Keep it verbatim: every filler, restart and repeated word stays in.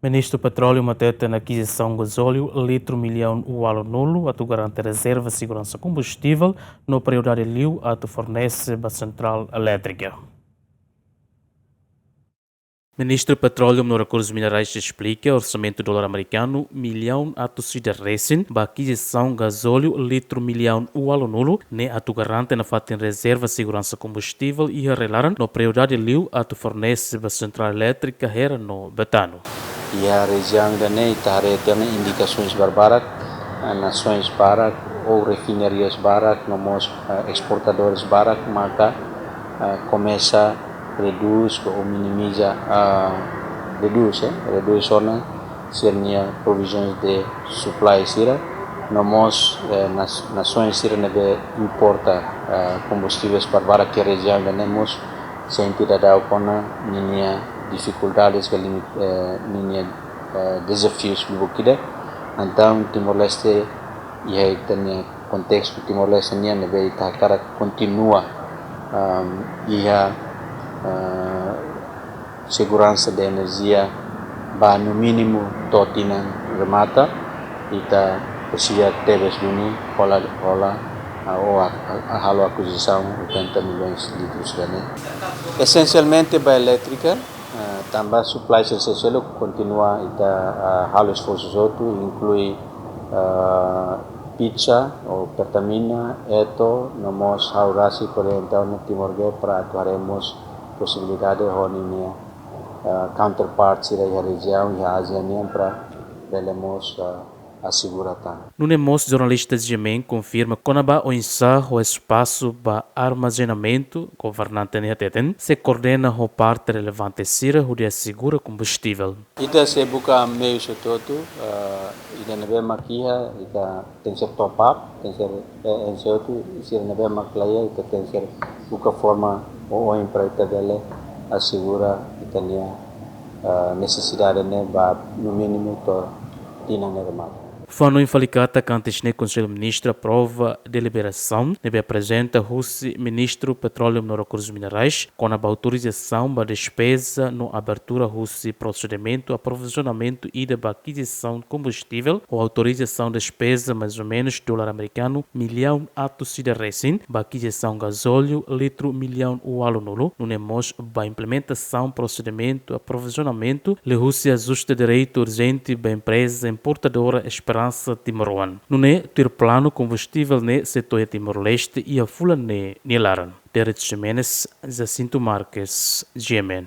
Ministru Petróleu hateten akizisaun gazóliu litru millaun ualunulu atu garante rezerva seguransa kombustivel no prioridade liu atu fornese ba sentrál elétrika. Ministru Petróleu no Rekursus Minerais esplika orsamentu dolar amerikanu millaun atus ida resin ba akizisaun gazóliu litru millaun ualunulu ne'e atu garante nafatin rezerva seguransa kombustivel iha rai-laran no prioridade liu atu fornese ba sentrál elétrika Hera no Betano. Iha rejiaun ida-ne'e ita haree tiha ona indikasaun barbarak, eh, nasaun barak ou refinarias barak, no mós, eh, esportadores barak maka, eh, komesa redús ou minimiza, ah, redús, eh, redús ona sira-nia provizaun de supply sira, no mós, eh, nas-, nasaun sira ne'ebé importa, eh, kombustivel barbarak iha rejiaun ida-ne'e mós sente daudaun ona ninia difikuldades ka limit, eh, ninia, eh, dezafius lubuk ida. Entaun Timor-Leste iha ita-nia kontestu Timor-Leste nian ne'ebé ita hakarak kontinua, am, iha, ah, seguransa de enerjia ba no mínimu to'o tinan remata, ita presiza tebes duni hola, hola, ah, ou a, a, a halo akizisaun oitenta milhões litros ida-ne'e. Esensialmente ba elétrika, ah, tanba supply sira seluk kontinua ita, ah, halo esforsu hotu, inklui, ah, Pitsa ou Pertamina, Eto, no mós ha'u rasik orienta ona Timor Gap para atu haree mós posibilidade ho ninia, ah, counterpart sira iha rejiaun, iha Ázia nian para bele mós, ah, asegura tan. Nune'e mós jornalista G M N konfirma kona-ba oinsá ho espasu ba armazenamentu, governante ne'e hateten sei koordena ho parte relevante sira hodi asegura kombustivel. Ita sei buka meius hotu-hotu, eh, ida ne'ebé mak iha, ita tenke ser top up, tenke ser, eh, enxe hotu, sira ne'ebé mak la iha, ita tenke ser buka forma oioin para ita bele asegura ita-nia, eh, nesesidade ne'e ba no mínimu to'o tinan ne'e remata. Fó hanoin fali katak antes ne'e Konsellu Ministru aprova deliberasaun ne'ebé aprezenta husi Ministru Petróleu no Rekursus Minerais kona-ba autorizasaun ba despeza no abertura husi prosedimentu aprovizionamentu ida ba akizisaun kombustivel ho autorizasaun despeza mais ou menus dolar amerikanu millaun atus ida resin ba akizisaun gazóliu litru millaun ualunulu, nune'e mós ba implementasaun prosedimentu aprovizionamentu liuhusi ajuste direitu urjente ba empreza importadora Esperança Timoroan. Nune'e tuir planu kombustivel ne'e sei to'o iha Timor-Leste iha fulan ne'e nia laran. Derek Ximenes, Jacinto Marques, G M N.